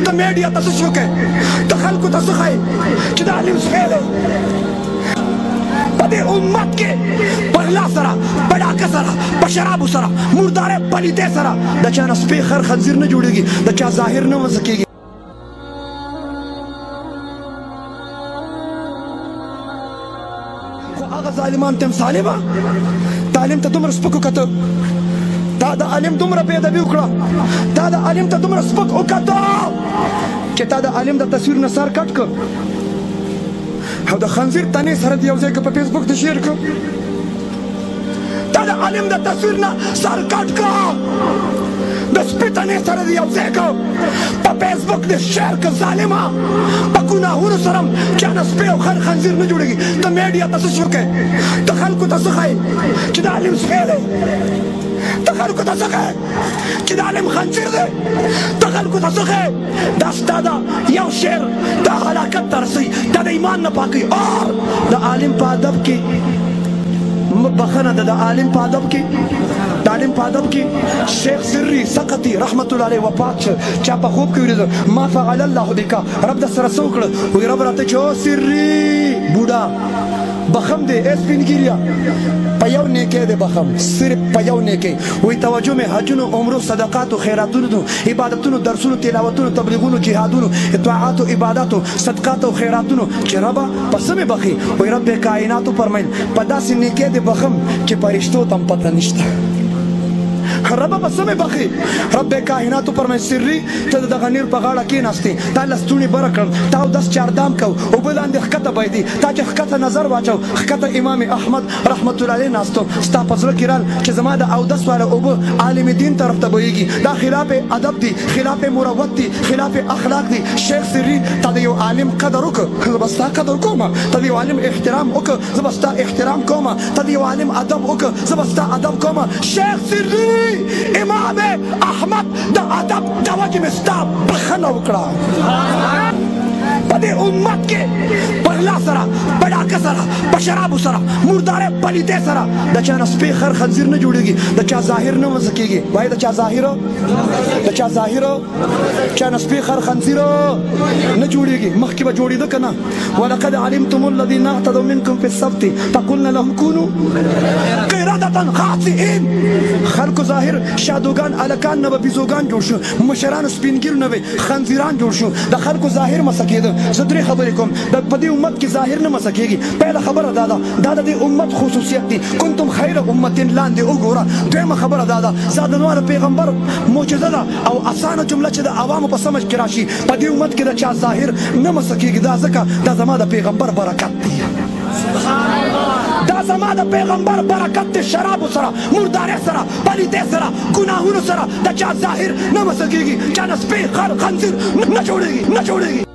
ته میډیا ته څه شو کې؟ ته خلکو ته څه ښایې چې د عالم سپی دی؟ په دې امت کې په غلا سره، په ډاکه سره، په شرابو سره، مردارې پلیتې سره د چا نه سپی، خر، خنزیر نه جوړېږي، د چا ظاهر نه مسخ کېږي. خو هغه ظالمان ته هم سالمه تعلیم ته دومره سپک وکته، تا د عالم دومره بې ادبي وکړه، تا د عالم ته دومره سپک وکته چې تا د عالم د تصویر نه سر کټ کړ او د خنزیر تنې سره دې یو ځای که په فیسبوک دې شیر کړ. تا د عالم د تصویر نه سر کټ کړ، د سپي تنې سره دې یو ځای کړ، په فیسبوک دې شیر کړ. ظالمه، په ګناهونو سره هم چا نه سپی او خر خنزیر نه جوړېږي. ته میډیا ته څه شو کې؟ ته خلکو ته څه ښایې چې د عالم سپی دی؟ ته خلکو ته څه ښایې چې د عالم خنزیر دی؟ ته خلکو ته څه ښایې؟ دا ستا دا یو شعر دا هلاکت ته رسوي، دا د ایمان نه پاکوي. اور د عالم په ادب کې بخنه ده، د عالم په ادب کې، د عالم په ادب کې شیخ سری سقطي رحمت الله علیه وفات شو. چا په خوب کې ولیدل، ما فعل الله بک، رب د سره څه وکړه؟ وایي رب راته چې او سری بوډا بخم دی، ای سپین ږیریه، په یو نیکۍ دی بخم، صرف په یو نیکۍ. وایي توجه مې حجونو، عمرو، صدقاتو، خیراتونو، عبادتونو، درسونو، تلاوتونو، تبلیغونو، جهادونو، اطاعاتو، عباداتو، صدقاتو، خیراتونو چې ربه په څه مې بخي؟ وایي رب کائناتو فرمایل په داسې نیکۍ دی بخم چې فرشتو ته هم پته نشته. ربه په څه مې بخي؟ رب کائناتو فرمایل سري ته د دغه نیر په غاړه کېناستې، تا لستوڼي بره کړم، تا اودس چاردام کو، اوبه لاندې ښکته بهېدې، تا چې ښکته نظر واچو، ښکته امام احمد رحمت الله علیه ناست و، ستا په زړه کې رال چې زما د اودس واله اوبه عالم دین طرف ته بهېږي. دا خلاف ادب دی، خلاف مروت دی، خلاف اخلاق دی. شیخ سري تا د یو عالم قدر وکړ، زه به ستا قدر کوم. تا د یو عالم احترام وکړ، زه به ستا احترام کوم. تا د یو عالم ادب وکړ، زه به ستا ادب کوم. شیخ سري امام احمد د ادب د وجې مې ستا بخښنه وکړه. په دې امت کې په غلا سره، په ډاکه سره، په شرابو سره، مردارې پلیتې سره د چا نه سپی، خر، خنزیر نه جوړېږي، د چا ظاهر نه مسخ کېږي. وایي د چا ظاهر، د چا ظاهر چا نه سپی، خر، خنزیر نه جوړېږي. مخکې به جوړېده که نه؟ ولقد علمتم الذين اعتدوا منكم في السبت فقلنا لهم كونوا قردة خاسئين. خلکو ظاهر شادوګان، الکان نه به بیزوګان جوړ شو، مشرانو سپینګیرو نه به خنزیران جوړ شو. د خلکو ظاهر مسخ کېده. زه درې خبرې کوم، په دې امت کې ظاهر نه مسخ کېږي. پهله خبره دا ده، دا د دې امت خصوصیت دی، کنتم خیر امت لاندې وګوره. دویمه خبره دا ده، زادنوار پیغمبر معجزه ده او اسانه جمله چې د عوامو په سمج کې راشي، په دې امت کې د چا ظاهر نه مسخ کېږي. دا ځکه دا زما د پیغمبر برکت دی، دا زما د پیغمبر برکت دی. شرابو سره، مردارې سره، پلیتې سره، ګناهونو سره د چا ظاهر نه مسخ کېږي، چا نه سپی، خر، خنزیر نه جوړېږي، نه جوړېږي.